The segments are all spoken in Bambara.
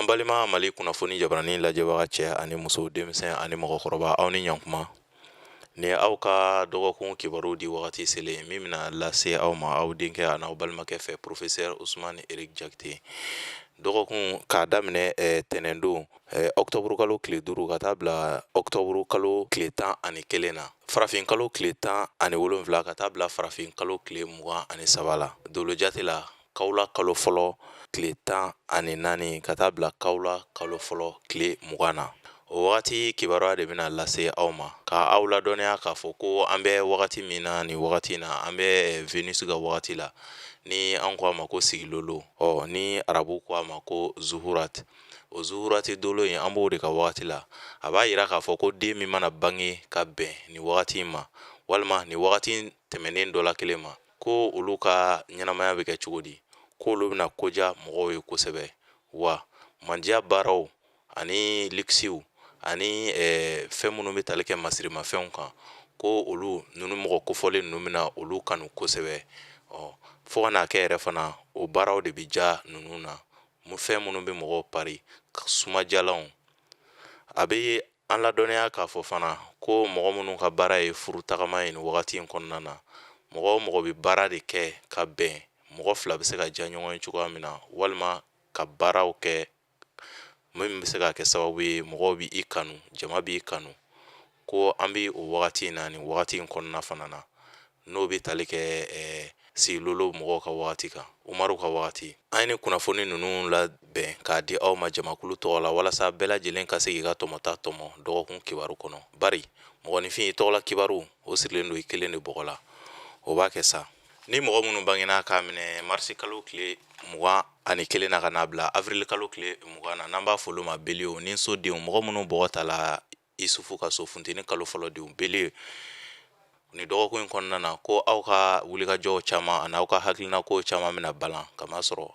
An balima Mali kunnafoni jabaranin lajɛbaga cɛ ani muso, denmisɛn ani mɔgɔkɔrɔba, aw ni ɲankuma. Nin ye aw ka dɔgɔkun kibaru di wagati selen min bɛna lase aw ma aw denkɛ ani aw balimakɛ fɛ, professeur Ousmane Eric Diakité. Dɔgɔkun k'a daminɛ tɛnɛndon octobre kalo tile 5 ka taa bila octobre kalo tile 11 na, farafin kalo tile 17 ka taa bila farafin kalo tile 23 la, dolo jate la kawula kalo fɔlɔ tile 14 ka taa bila kawula kalo fɔlɔ tile 20 na. O wagati kibaruya de bɛna lase aw ma ka aw ladɔnniya k'a fɔ ko an bɛ wagati min na nin wagati na, an bɛ Venus ka wagati la, ni an ko a ma ko sigilolo, ɔ ni arabu ko a ma ko zuhurat. O zuhurati dolo in, an b'o de ka wagati la. A b'a yira k'a fɔ ko den min mana bange ka bɛn nin wagati in ma, walima nin wagati tɛmɛnen dɔ la kelen ma, ko olu ka ɲɛnamaya bɛ kɛ cogo di, ko olu bɛna koja mɔgɔw ye kosɛbɛ, wa mandiya baaraw ani luxew ani fɛn minnu bɛ tali kɛ masirimafɛnw kan, ko olu ninnu mɔgɔ kofɔlen ninnu bɛna olu kanu kosɛbɛ. Ɔ fo ka n'a kɛ yɛrɛ fana, o baaraw de bɛ ja ninnu na, fɛn minnu bɛ mɔgɔw pari, sumajalanw. A bɛ an ladɔnniya k'a fɔ fana ko mɔgɔ minnu ka baara ye furu tagama ye nin wagati in kɔnɔna na, mɔgɔ o mɔgɔ bɛ baara de kɛ ka bɛn mɔgɔ fila bɛ se ka diya ɲɔgɔn ye cogoya min na, walima ka baaraw kɛ min bɛ se ka kɛ sababu ye mɔgɔw bɛ i kanu, jama b'i kanu, ko an bɛ o wagati in na nin wagati in kɔnɔna fana na, n'o bɛ tali kɛ sigilolo mɔgɔw ka wagati kan, umaru ka wagati. An ye nin kunnafoni ninnu labɛn k'a di aw ma jamakulu tɔgɔ la, walasa bɛɛ lajɛlen ka se k'i ka tɔmɔta tɔmɔ dɔgɔkun kibaru kɔnɔ, bari mɔgɔninfin i tɔgɔla kibaru o sirilen don i kelen de bɔgɔ la. O b'a kɛ sa ni mɔgɔ minnu bangena k'a minɛ marisi kalo tile 21 na ka n'a bila avril kalo tile 20 na, n'an b'a fɔ olu ma bélier ni sodenw, mɔgɔ minnu bɔgɔ tala Isufu ka so, funteni kalo fɔlɔ denw, bélier, nin dɔgɔkun in kɔnɔna na, ko aw ka wulikajɔw caman ani aw ka hakilinako caman bɛna balan, kamasɔrɔ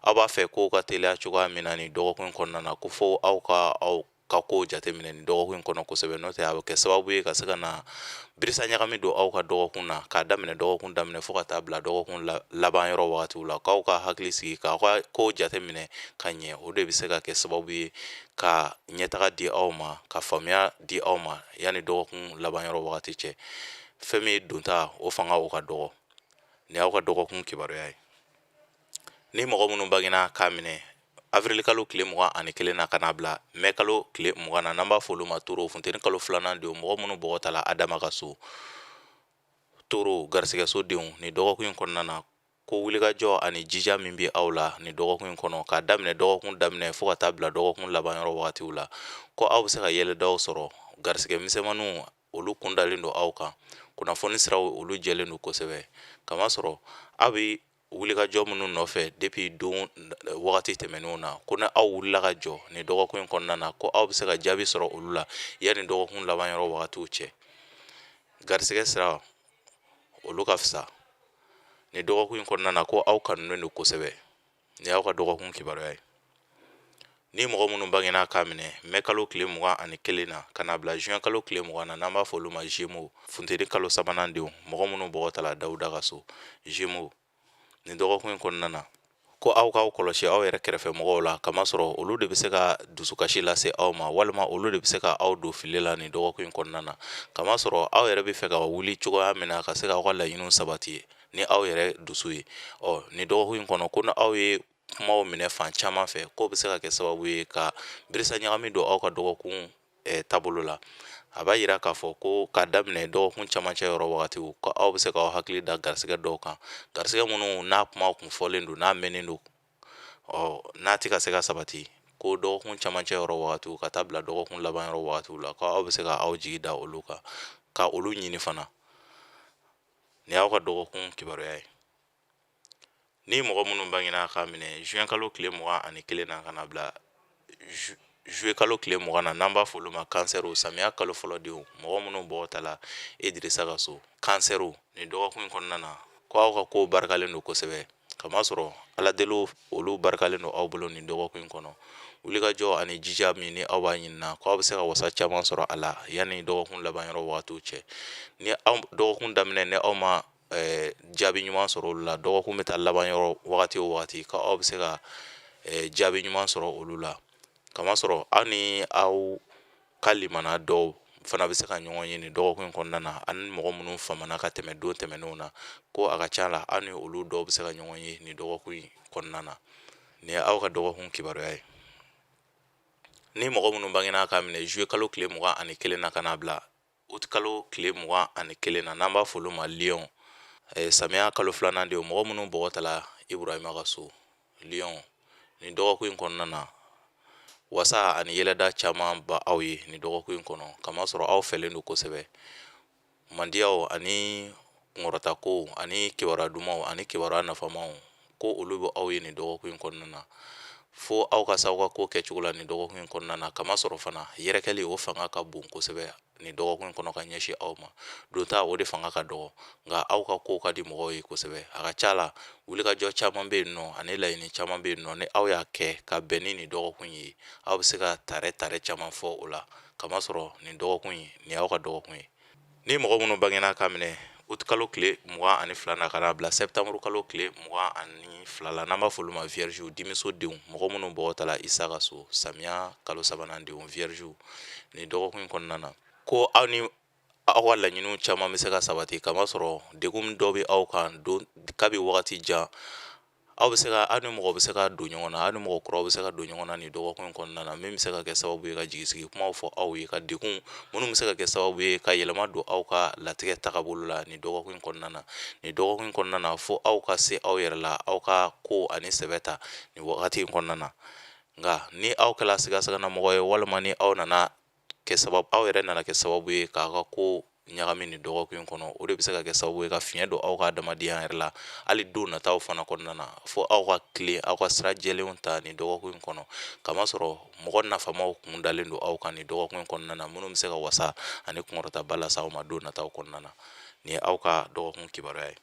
aw b'a fɛ kow ka teliya cogoya min na nin dɔgɔkun in kɔnɔna na, ko fo aw ka aw ka kow jateminɛ nin dɔgɔkun in kɔnɔ kosɛbɛ, n'o tɛ a bɛ kɛ sababu ye ka se ka na birisa ɲagami don aw ka dɔgɔkun na, k'a daminɛ dɔgɔkun daminɛ fo ka taa bila dɔgɔkun laban yɔrɔ wagatiw la. K'aw ka hakili sigi k'aw ka kow jateminɛ ka ɲɛ, o de bɛ se ka kɛ sababu ye ka ɲɛtaga di aw ma, ka faamuya di aw ma yanni dɔgɔkun laban yɔrɔ wagati cɛ. Fɛn min ye donta, o fanga o ka dɔgɔ. Nin y'aw ka dɔgɔkun kibaruya ye. Ni mɔgɔ minnu bangena k'a minɛ avril kalo tile 21 na ka n'a bila mɛ kalo tile 20 na, n'an b'a fɔ olu ma taureau, funteni kalo filanan denw, mɔgɔ minnu bɔgɔ tala Adama ka so, taureau garisigɛso denw, nin dɔgɔkun in kɔnɔna na, ko wulikajɔ ani jija min bɛ aw la nin dɔgɔkun in kɔnɔ, k'a daminɛ dɔgɔkun daminɛ fo ka taa bila dɔgɔkun laban yɔrɔ wagatiw la, ko aw bɛ se ka yɛlɛdaw sɔrɔ, garisigɛ misɛnmaninw olu kun dalen don aw kan, kunnafoni siraw olu jɛlen don kosɛbɛ, kamasɔrɔ aw bɛ wulikajɔ minnu nɔfɛ depuis don wagati tɛmɛnenw na, ko ni aw wulila ka jɔ nin dɔgɔkun in kɔnɔna na, ko aw bɛ se ka jaabi sɔrɔ olu la yanni dɔgɔkun laban yɔrɔ wagatiw cɛ. Garisigɛ sira olu ka fisa nin dɔgɔkun in kɔnɔna na, ko aw kanunen don kosɛbɛ. Nin y'aw ka dɔgɔkun kibaruya ye. Ni mɔgɔ minnu bangena k'a minɛ mɛ kalo tile 21 na ka n'a bila juin kalo tile 20 na, n'an b'a fɔ olu ma Gémeaux, funteni kalo sabanan denw, mɔgɔ minnu bɔgɔ tala Dawuda ka so, Gémeaux, nin dɔgɔkun in kɔnɔna na, ko aw k'aw kɔlɔsi aw yɛrɛ kɛrɛfɛ mɔgɔw la, kamasɔrɔ olu de bɛ se ka dusukasi lase aw ma, walima olu de bɛ se ka aw don fili la nin dɔgɔkun in kɔnɔna na, kamasɔrɔ aw yɛrɛ bɛ fɛ ka wuli cogoya min na ka se k'aw ka laɲiniw sabati ni aw yɛrɛ dusu ye. Ɔ nin dɔgɔkun in kɔnɔ, ko ni aw ye kumaw minɛ fan caman fɛ, k'o bɛ se ka kɛ sababu ye ka birisa ɲagami don aw ka dɔgɔkun taabolo la. A b'a yira k'a fɔ ko k'a daminɛ dɔgɔkun camancɛ yɔrɔ wagatiw, ko aw bɛ se k'aw hakili da garisigɛ dɔw kan, garisigɛ minnu n'a kuma kun fɔlen don, n'a mɛnnen don, ɔ n'a tɛ ka se ka sabati, ko dɔgɔkun camancɛ yɔrɔ wagatiw ka taa bila dɔgɔkun laban yɔrɔ wagatiw la, ko aw bɛ se ka aw jigi da olu kan, ka olu ɲini fana. Nin y'aw ka dɔgɔkun kibaruya ye. Ni mɔgɔ minnu bangena k'a minɛ juin kalo tile 21 na ka na bila juillet kalo tile 20 na, n'an b'a fɔ olu ma kansɛriw, samiya kalo fɔlɔ denw, mɔgɔ minnu bɔgɔ tala Idirisa ka so, kansɛriw, nin dɔgɔkun in kɔnɔna na, ko aw ka kow barikalen don kosɛbɛ, kamasɔrɔ Ala deliw olu barikalen don aw bolo nin dɔgɔkun in kɔnɔ. Wulikajɔ ani jija min ni aw b'a ɲinina, ko aw bɛ se ka wasa caman sɔrɔ a la yanni dɔgɔkun laban yɔrɔ wagatiw cɛ. Ni aw dɔgɔkun daminɛ ni aw ma jaabi ɲuman sɔrɔ olu la, dɔgɔkun bɛ taa laban yɔrɔ wagati o wagati, ko aw bɛ se ka jaabi ɲuman sɔrɔ olu la. Kamasɔrɔ aw ni aw ka limana dɔw fana bɛ se ka ɲɔgɔn ye nin dɔgɔkun in kɔnɔna na, ani mɔgɔ minnu famana ka tɛmɛ don tɛmɛnenw na, ko a ka ca la aw ni olu dɔw bɛ se ka ɲɔgɔn ye nin dɔgɔkun in kɔnɔna na. Nin ye aw ka dɔgɔkun kibaruya ye. Ni mɔgɔ minnu bangena k'a minɛ juillet kalo tile 21 na ka n'a bila août kalo tile 21 na, n'an b'a fɔ olu ma lion, samiya kalo filanan de ye, mɔgɔ minnu bɔgɔ tala Iburahima ka so, lion, nin dɔgɔkun in kɔnɔna na, wasa ani yɛlɛda caman ba aw ye nin dɔgɔkun in kɔnɔ, kamasɔrɔ aw fɛlen don kosɛbɛ. Mandiyaw ani kunkɔrɔtakow ani kibaruya dumanw ani kibaruya nafamaw, ko olu bɛ aw ye nin dɔgɔkun in kɔnɔna na. Fo aw ka s'aw ka ko kɛcogo la nin dɔgɔkun in kɔnɔna na, kamasɔrɔ fana yɛrɛkɛli o fanga ka bon kosɛbɛ nin dɔgɔkun in kɔnɔ ka ɲɛsin aw ma. Donta o de fanga ka dɔgɔ, nka aw ka kow ka di mɔgɔw ye kosɛbɛ. A ka ca la wulikajɔ caman bɛ yen nɔ ani laɲini caman bɛ yen nɔ, ni aw y'a kɛ ka bɛn ni nin dɔgɔkun ye, aw bɛ se ka tare tare caman fɔ o la, kamasɔrɔ nin dɔgɔkun in, nin y'aw ka dɔgɔkun ye. Ni mɔgɔ minnu bangena k'a minɛ août kalo tile 22 na ka n'a bila septembre kalo tile 22 la, n'an b'a fɔ olu ma vierge, dimiso denw, mɔgɔ minnu bɔgɔ tala Isa ka so, samiya kalo sabanan denw, vierge, nin dɔgɔkun in kɔnɔna na, ko aw ni aw ka laɲiniw caman bɛ se ka sabati, kamasɔrɔ degun dɔ bɛ aw kan don kabi wagati jan. Aw bɛ se ka, aw ni mɔgɔ bɛ se ka don ɲɔgɔn na, aw ni mɔgɔ kuraw bɛ se ka don ɲɔgɔn na nin dɔgɔkun in kɔnɔna na, min bɛ se ka kɛ sababu ye ka jigisigi kumaw fɔ aw ye, ka degun minnu bɛ se ka kɛ sababu ye ka yɛlɛma don aw ka latigɛ tagabolo la nin dɔgɔkun in kɔnɔna na. Nin dɔgɔkun in kɔnɔna na, fo aw ka se aw yɛrɛ la, aw ka ko ani sɛbɛ ta nin wagati in kɔnɔna na. Nka ni aw kɛra sigasigannamɔgɔ ye, walima ni aw nana kɛ sababu, aw yɛrɛ nana kɛ sababu ye k'aw ka ko ɲagami nin dɔgɔkun in kɔnɔ, o de bɛ se ka kɛ sababu ye ka fiɲɛ don aw ka adamadenya yɛrɛ la hali don nataw fana kɔnɔna na. Fo aw ka tilen, aw ka sira jɛlenw ta nin dɔgɔkun in kɔnɔ, kamasɔrɔ mɔgɔ nafamaw kun dalen don aw kan nin dɔgɔkun in kɔnɔna na, minnu bɛ se ka wasa ani kunkɔrɔtaba lase aw ma don nataw kɔnɔna na. Nin ye aw ka dɔgɔkun kibaruya ye.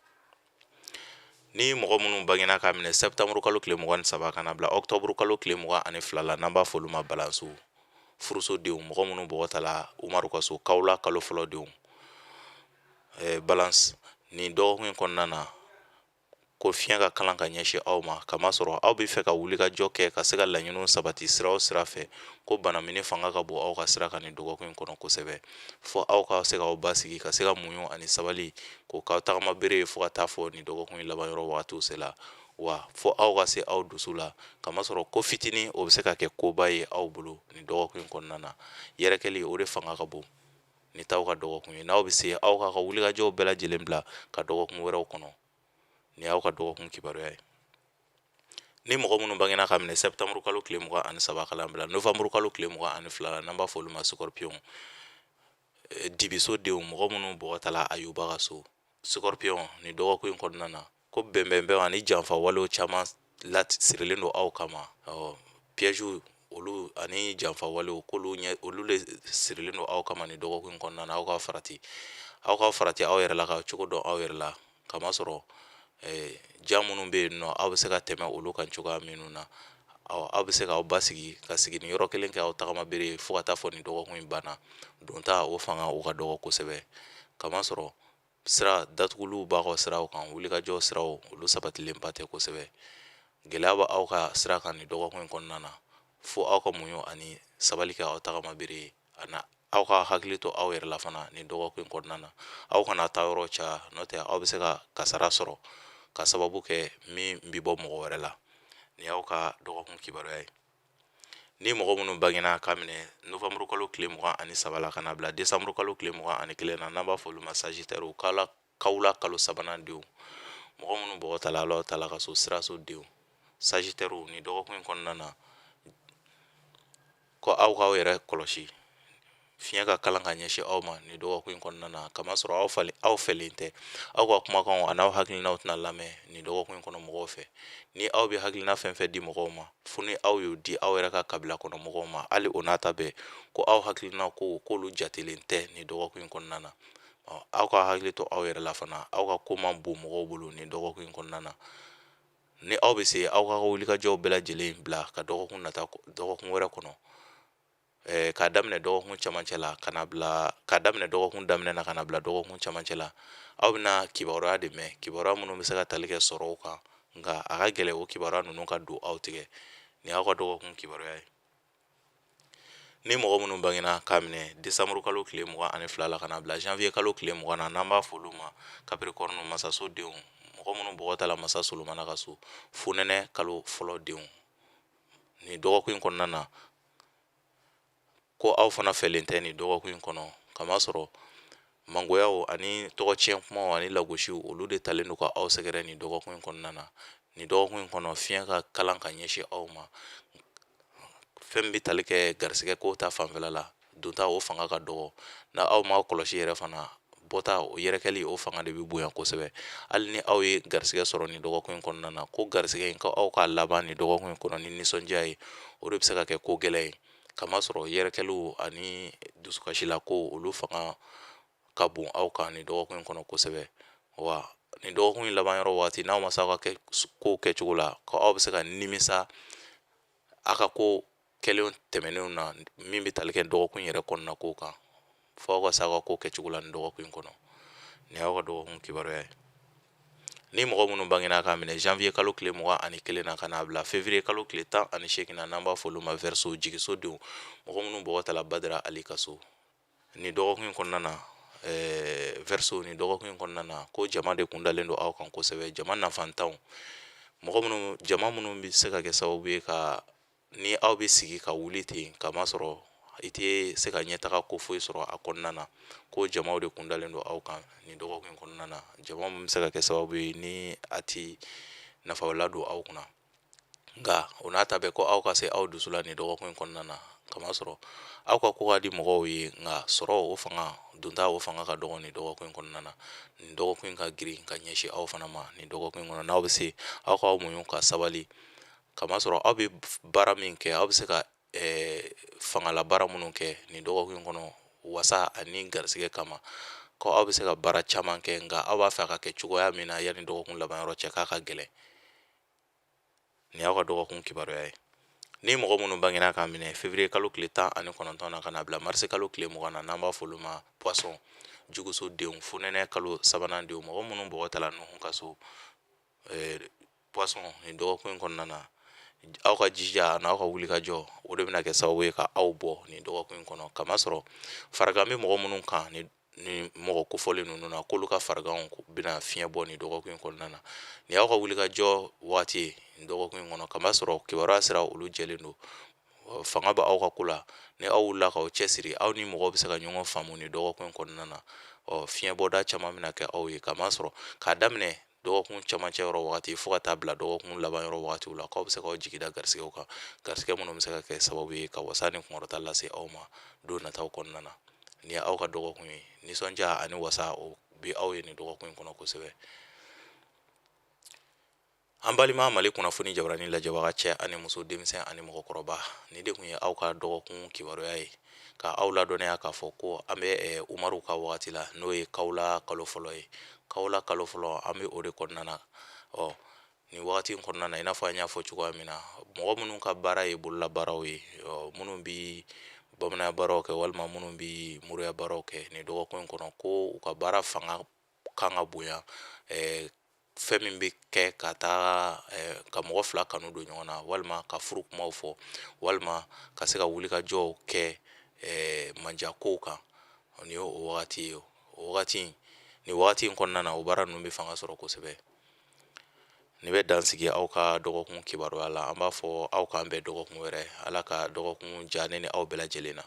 Ni mɔgɔ minnu bangena k'a minɛ septembre kalo tile 23 ka na bila octobre kalo tile 22 la, n'an b'a fɔ olu ma balansiw, furuso denw, mɔgɔ minnu bɔgɔ tala Umaru ka so, kawula kalo fɔlɔ denw, balance, nin dɔgɔkun in kɔnɔna na, ko fiɲɛ ka kalan ka ɲɛsin aw ma, kamasɔrɔ aw bɛ fɛ ka wulikajɔ kɛ ka se ka laɲiniw sabati sira o sira fɛ, ko banamini fanga ka bon aw ka sira kan nin dɔgɔkun in kɔnɔ kosɛbɛ. Fo aw ka se k'aw basigi, ka se ka muɲu ani sabali k'o k'aw tagama bere ye fo ka taa fɔ nin dɔgɔkun in laban yɔrɔ wagatiw sela. Wa fo aw ka se aw dusu la, kamasɔrɔ ko fitinin o bɛ se ka kɛ koba ye aw bolo nin dɔgɔkun in kɔnɔna na. Yɛrɛkɛli o de fanga ka bon nin t'aw ka dɔgɔkun ye. N'aw bɛ se, aw k'a ka wulikajɔw bɛɛ lajɛlen bila ka dɔgɔkun wɛrɛw kɔnɔ. Nin y'aw ka dɔgɔkun kibaruya ye. Ni mɔgɔ minnu bangena ka minɛ septembre kalo tile 23 ka na bila novembre kalo tile 22 la, n'an b'a fɔ olu ma scorpion, dibiso denw, mɔgɔ minnu bɔgɔ tala Ayuba ka so, scorpion, nin dɔgɔkun in kɔnɔna na, ko bɛnbɛnbɛn ani janfa walew caman lasirilen don aw kama. Piège olu ani janfa walew, k'olu ɲɛ, olu de sirilen don aw kama nin dɔgɔkun in kɔnɔna na. Aw ka farati, aw ka farati aw yɛrɛ la, ka cogo dɔn aw yɛrɛ la, kamasɔrɔ ja minnu bɛ yen nɔ, aw bɛ se ka tɛmɛ olu kan cogoya minnu na, aw bɛ se k'aw basigi ka sigi ni yɔrɔ kelen kɛ aw tagama bere ye fo ka taa fɔ nin dɔgɔkun in banna. Donta o fanga o ka dɔgɔ kosɛbɛ, kamasɔrɔ sira datuguliw b'a ka siraw kan, wulikajɔ siraw olu sabatilenba tɛ kosɛbɛ. Gɛlɛya bɛ aw ka sira kan nin dɔgɔkun in kɔnɔna na. Fo aw ka muɲu ani sabali kɛ aw tagama bere ye, ani aw ka hakili to aw yɛrɛ la fana nin dɔgɔkun in kɔnɔna na. Aw kana taa yɔrɔ caya, n'o tɛ aw bɛ se ka kasara sɔrɔ ka sababu kɛ min bɛ bɔ mɔgɔ wɛrɛ la. Nin y'aw ka dɔgɔkun kibaruya ye. Ni mɔgɔ minnu bangena k'a minɛ novembre kalo tile 23 la ka na bila décembre kalo tile 21 na, n'an b'a fɔ olu ma sagittaire, kawula kalo sabanan denw, mɔgɔ minnu bɔgɔ tala Alahu taala ka so, siraso denw, sagittaire, nin dɔgɔkun in kɔnɔna na, ko aw k'aw yɛrɛ kɔlɔsi, fiɲɛ ka kalan ka ɲɛsin aw ma nin dɔgɔkun in kɔnɔna na, kamasɔrɔ aw falen, aw fɛlen tɛ. Aw ka kumakanw an'aw hakilinaw tɛna lamɛn nin dɔgɔkun in kɔnɔ mɔgɔw fɛ. Ni aw bɛ hakilina fɛn fɛn di mɔgɔw ma, fo ni aw y'o di aw yɛrɛ ka kabila kɔnɔ mɔgɔw ma, hali o n'a ta bɛɛ, ko aw hakilina ko k'olu jatelen tɛ nin dɔgɔkun in kɔnɔna na. Aw ka hakili to aw yɛrɛ la fana, aw ka ko man bon mɔgɔw bolo nin dɔgɔkun in kɔnɔna na. Ni aw bɛ se, aw ka wulikajɔw bɛɛ lajɛlen bila ka dɔgɔkun nata, dɔgɔkun wɛrɛ kɔnɔ, k'a daminɛ dɔgɔkun camancɛ la ka na bila, k'a daminɛ dɔgɔkun daminɛ na ka na bila dɔgɔkun camancɛ la, aw bɛna kibaruya de mɛn, kibaruya minnu bɛ se ka tali kɛ sɔrɔw kan, nka a ka gɛlɛn o kibaruya ninnu ka don aw tigɛ. Nin y'aw ka dɔgɔkun kibaruya ye. Ni mɔgɔ minnu bangena k'a minɛ desanburu kalo tile 22 la ka na bila janvier kalo tile 20 na, n'an b'a fɔ olu ma Capricorne masaso denw, mɔgɔ minnu bɔgɔ tala masa Solomana ka so, fonɛnɛ kalo fɔlɔ denw, nin dɔgɔkun in kɔnɔna na, ko aw fana fɛlen tɛ nin dɔgɔkun in kɔnɔ, kamasɔrɔ mangoyaw ani tɔgɔtiɲɛ kumaw ani lagosiw, olu de talen don ka aw sɛgɛrɛ nin dɔgɔkun in kɔnɔna na. Nin dɔgɔkun in kɔnɔ, fiɲɛ ka kalan ka ɲɛsin aw ma. Fɛn bɛ tali kɛ garisɛgɛ ko ta fanfɛla la, donta o fanga ka dɔgɔ. Na aw ma kɔlɔsi yɛrɛ fana, bɔta o yɛrɛkɛli o fanga de bɛ bonya kosɛbɛ. Hali ni aw ye garisɛgɛ sɔrɔ nin dɔgɔkun in kɔnɔna na, ko garisɛgɛ in ko aw k'a laban nin dɔgɔkun in kɔnɔ ni nisɔndiya ye, o de bɛ se ka kɛ ko gɛlɛn ye, kamasɔrɔ yɛrɛkɛliw ani dusukasila ko olu fanga ka bon aw kan nin dɔgɔkun in kɔnɔ kosɛbɛ. Wa nin dɔgɔkun in laban yɔrɔ waati, n'aw ma se aw ka kow kɛcogo la, ko aw bɛ se ka nimisa aw ka ko kɛlenw tɛmɛnenw na min bɛ tali kɛ dɔgɔkun yɛrɛ kɔnɔna ko kan. Fo aw ka se aw ka ko kɛcogo la nin dɔgɔkun in kɔnɔ. Nin y'aw ka dɔgɔkun kibaruya ye. Ni mɔgɔ minnu bangena k'a minɛ janvier kalo tile 21 na ka n'a bila février kalo tile 18 na, n'an b'a fɔ olu ma Verseau jigiso denw, mɔgɔ minnu bɔgɔ tala Badara Ali ka so, nin dɔgɔkun in kɔnɔna na, Verseau, nin dɔgɔkun in kɔnɔna na, ko jama de kun dalen don aw kan kosɛbɛ, jama nafantanw, mɔgɔ minnu, jama minnu bɛ se ka kɛ sababu ye ka ni aw bɛ sigi ka wuli ten, kamasɔrɔ i tɛ se ka ɲɛtaga ko foyi sɔrɔ a kɔnɔna na, ko jamaw de kun dalen don aw kan nin dɔgɔkun in kɔnɔna na, jama min bɛ se ka kɛ sababu ye ni a ti nafa ladon aw kunna. Nka o n'a ta bɛɛ, ko aw ka se aw dusu la nin dɔgɔkun in kɔnɔna na, kamasɔrɔ aw ka ko ka di mɔgɔw ye, nka sɔrɔ o fanga donta o fanga ka dɔgɔ nin dɔgɔkun in kɔnɔna na. Nin dɔgɔkun in ka girin ka ɲɛsin aw fana ma nin dɔgɔkun in kɔnɔ. N'aw bɛ se, aw k'aw muɲu ka sabali, kamasɔrɔ aw bɛ baara min kɛ, aw bɛ se ka fangala baara minnu kɛ nin dɔgɔkun in kɔnɔ wasa ani garisɛgɛ kama, ko aw bɛ se ka baara caman kɛ, nka aw b'a fɛ a ka kɛ cogoya min na yanni dɔgɔkun laban yɔrɔ cɛ, k'a ka gɛlɛn. Nin y'aw ka dɔgɔkun kibaruya ye. Ni mɔgɔ minnu bangena k'a minɛ février kalo tile 19 na ka n'a bila mars kalo tile 20 na, n'an b'a fɔ olu ma Poisson juguso denw, fonɛnɛ kalo sabanan denw, mɔgɔ minnu bɔgɔ tala Nuhu ka so, Poisson, nin dɔgɔkun in kɔnɔna na, aw ka jija n'aw ka wulikajɔ, o de bɛna kɛ sababu ye ka aw bɔ nin dɔgɔkun in kɔnɔ, kamasɔrɔ farigan bɛ mɔgɔ minnu kan ni mɔgɔ kofɔlen ninnu na, k'olu ka fariganw bɛna fiɲɛ bɔ nin dɔgɔkun in kɔnɔna na. Nin y'aw ka wulikajɔ waati ye nin dɔgɔkun in kɔnɔ, kamasɔrɔ kibaruya sira olu jɛlen don, fanga bɛ aw ka ko la. Ni aw wulila k'aw cɛsiri, aw ni mɔgɔw bɛ se ka ɲɔgɔn faamu nin dɔgɔkun in kɔnɔna na. Ɔ fiɲɛbɔda caman bɛna kɛ aw ye, kamasɔrɔ k'a daminɛ dɔgɔkun camancɛ yɔrɔ wagati fo ka taa bila dɔgɔkun laban yɔrɔ wagatiw la, k'aw bɛ se k'aw jigi da garisɛgɛw kan, garisɛgɛ minnu bɛ se ka kɛ sababu ye ka wasa ni kunkɔrɔta lase aw ma don nataw kɔnɔna na. Nin ye aw ka dɔgɔkun ye, nisɔndiya ani wasa o bɛ aw ye nin dɔgɔkun in kɔnɔ kosɛbɛ. An balima Mali kunnafoni jabarani lajɛbaga cɛ ani muso, denmisɛn ani mɔgɔkɔrɔba, nin de tun ye aw ka dɔgɔkun kibaruya ye, ka aw ladɔnniya k'a fɔ ko an bɛ Umaru ka wagati la, n'o ye kawula kalo fɔlɔ ye. Kawula kalo fɔlɔ, an bɛ o de kɔnɔna na. Ɔ nin wagati in kɔnɔna na, i n'a fɔ an y'a fɔ cogoya min na, mɔgɔ minnu ka baara ye bololabaaraw ye, minnu bɛ bamananya baaraw kɛ walima minnu bɛ moriya baaraw kɛ nin dɔgɔkun in kɔnɔ, ko u ka baara fanga kan ka bonya. Fɛn min bɛ kɛ ka taa ka mɔgɔ fila kanu don ɲɔgɔn na, walima ka furu kumaw fɔ, walima ka se ka wulikajɔw kɛ manjakow kan, nin ye o wagati ye. O wagati, nin wagati in kɔnɔna na, o baara ninnu bɛ fanga sɔrɔ kosɛbɛ. Nin bɛ dan sigi aw ka dɔgɔkun kibaruya la. An b'a fɔ aw k'an bɛn dɔgɔkun wɛrɛ. Ala ka dɔgɔkun diya ne ni aw bɛɛ lajɛlen na.